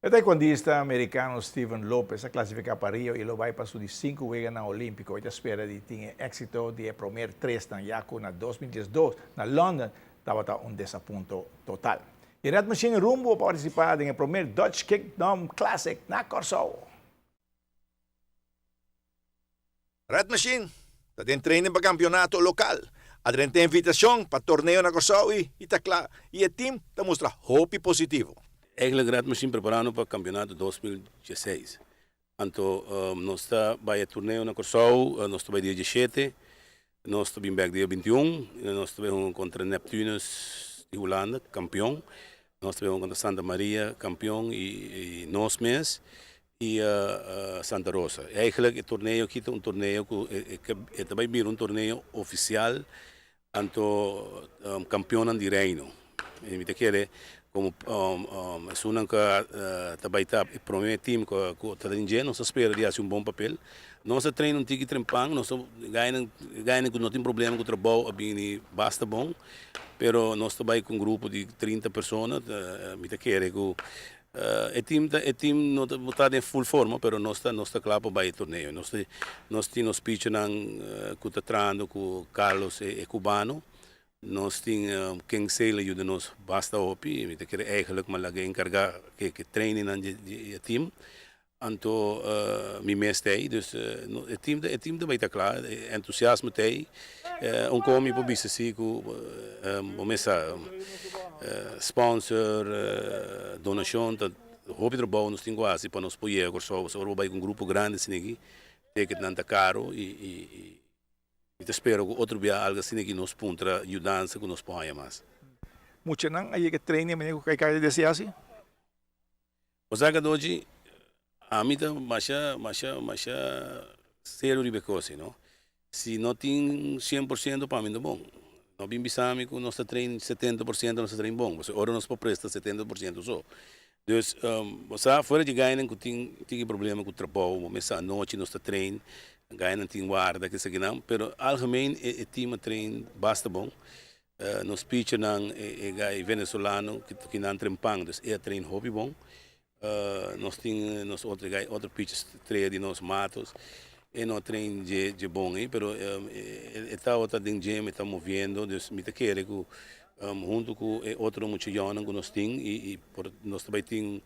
E taekwondista merikano Steven Lopez a klasifiká pa Rio i lo bai pa su di sinku Weganan Olímpiko. E ta spera di tin e éksito di e promer tresnan ya ku na 2012 na London tabata un desapunto total. E Red Machine rumbo pa partisipá den e promer Dutch Kingdom Classic na Kòrsou. Red Machine ta den training pa kampionato lokal. A drenta invitashon pa torneo na Kòrsou i ta kla i e tim ta mustra hopi positivo. Eigenlijk Red Machine preparando pa kampionato 2016. Anto nos ta bai e torneo na Kòrsou, nos ta bai dia diesshete, nos ta bin bèk dia bintiun, nos ta bai hunga kontra Neptunus di Hulanda, kampion, nos ta bai hunga kontra Santa Maria, kampion i nos mes. I Santa Rosa. Eigenlijk e torneo aki ta un torneo ku e ta bai bira un torneo ofisial anto kampionnan di reino. I mi ta kere komo esunnan ku ta bai ta e prome tim ku ta den dje nos ta spera di hasi un bon papel. Nos a train un tiki trempan, nos ta gainan ku no tin problema ku trabou a bini basta bon, pero nos ta bai ku un grupo di 30 persona, mi ta kere ku E team ta e team no ta ta den full forma pero nos ta nos ta kla pa bai e torneo. Nos ta nos tin nos pitchernan ku ta trahando ku Carlos e e cubano. Nos tin King Sailor yuda nos basta hopi. Mi ta kere eigenlijk mi a laga enkargá ke ke trainingnan di di e team. Anto mi mes ta ei, dus e team e team ta bai ta kla, e entusiasmo ta ei. Un kon mi por bisa si ku bo mes sa sponsor, donashon ta hopi trabou nos tin ku hasi pa nos por yega Kòrsou, pasobra ora bo bai ku un grupo grandi asina aki ticketnan ta karo i mi ta spera ku otro bia algu asina aki nos puntra yudansa ku nos por haña mas. Muchanan a yega training manera ku Kaikai ta desea si? Osea Cadochi, ami ta masha, masha, masha serio riba e cos ei, no. Si no tin 100% pa mi no bon. No bin bisa mi cu nos ta train 70% nos ta train bon, pasobra ora nos por presta 70% so. Dus, bo sa, fuera dje gainan cu tin tiki problema cu trabou, bo mester anochi nos ta train, gainan tin warda, kesakinan, pero algemeen e team a train basta bon. Nos pitchernan e gai venezolano ki nan trempan dus e a train hopi bon. Nos tin nos otro gai otro pitcher strea di nos Matos e no a train dje dje bon ei pero e tabata den gym e ta moviendo dus mi ta kere ku hunto ku e otro muchayonnan ku nos tin i por nos ta bai tin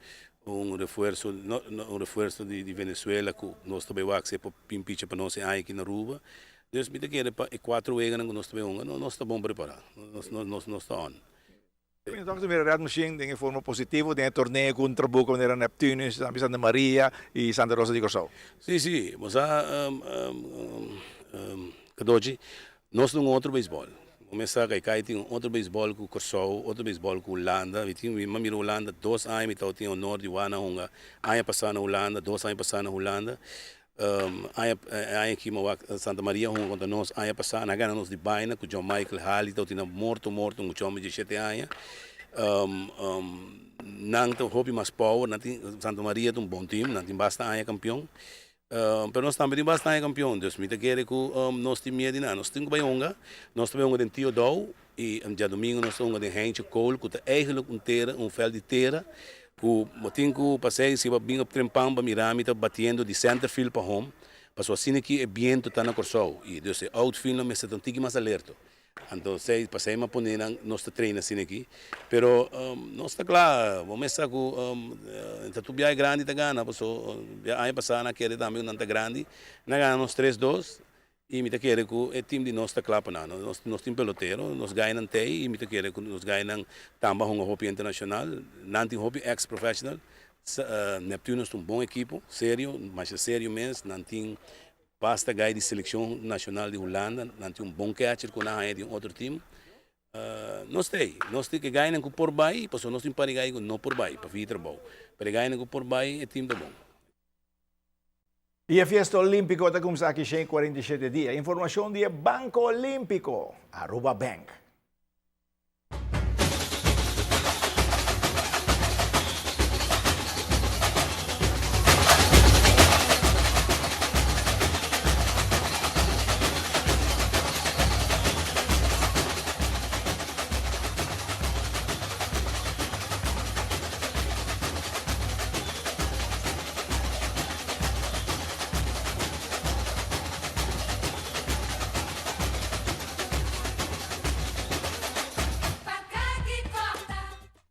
un refuerso no un refuerso di Venezuela ku nos ta bai wak si e por bin picha pa nos e aña aki na Aruba. Dus mi ta kere pa e kuatro weganan ku nos ta bai hunga, nos ta bon prepará. Nos nos nos ta on. Mi ta mira Red Machine den e forma positivo den e torneo ku un trabuco manera Neptunus, tambe Santa Maria i Santa Rosa di Kòrsou. Sí, sí. Bo sa, Cadochi, nos ta un otro beisbòl. Bo mes sa Kaikai tin un otro beisbòl ku Kòrsou, otro beisbòl ku Hulanda. Mi tin, mi a mira Hulanda dos aña, mi tabata tin honor di wak na hunga aña pasá na Hulanda, dos aña pasá na Hulanda. Aña aña aki mi a wak Santa Maria hunga kontra nos aña pasá nan a gana nos di baina ku John Michael Hali ta tina morto morto un chomber di shete aña nan ta hopi mas power nan tin Santa Maria ta un bon team nan tin basta aña kampion pero nos tambe tin basta aña kampion dus mi ta kere ku nos tin miedu di nan nos tin ku bai hunga nos ta bai hunga den Tio Dou I djadumingu nos ta hunga den Heintje Kool ku ta eigenlik un tera, un vèlt di tera ku bo tin ku pasei si bo bin op trempan bo mira mi ta batiendo di centerfield pa home pasobra asina ki e biento ta na Kòrsou i dus e outfield nan mester ta un tiki mas alerto. Anto esei pasei mi a pone nan nos ta train asina aki pero nos ta kla bo mes sa ku ta tur biaha grandi ta gana pasobra aña pasa nan a kere tambe ku nan ta grandi nan a gana nos tres dos. I mi ta kere ku e tim di nos ta kla pa nan. Nos nos tin pelotero, nos gainan t'ei i mi ta kere ku nos gainan tamba hunga hopi internashonal. Nan tin hopi ex professional. Neptunus ta un bon ekipo, serio, masha serio mes. Nan tin basta gai di selekshon nashonal di Hulanda. Nan tin un bon catcher ku nan haña di un otro tim. Nos t'ei, nos tin e gainan ku por bai, pasobra nos tin un par di gai ku no por bai pa fin di trabou. Pero e gainan ku por bai, e tim ta bon. I e fiesta olímpiko ta kumsa aki 147 dia. Informashon di e Banko Olímpiko, Aruba Bank.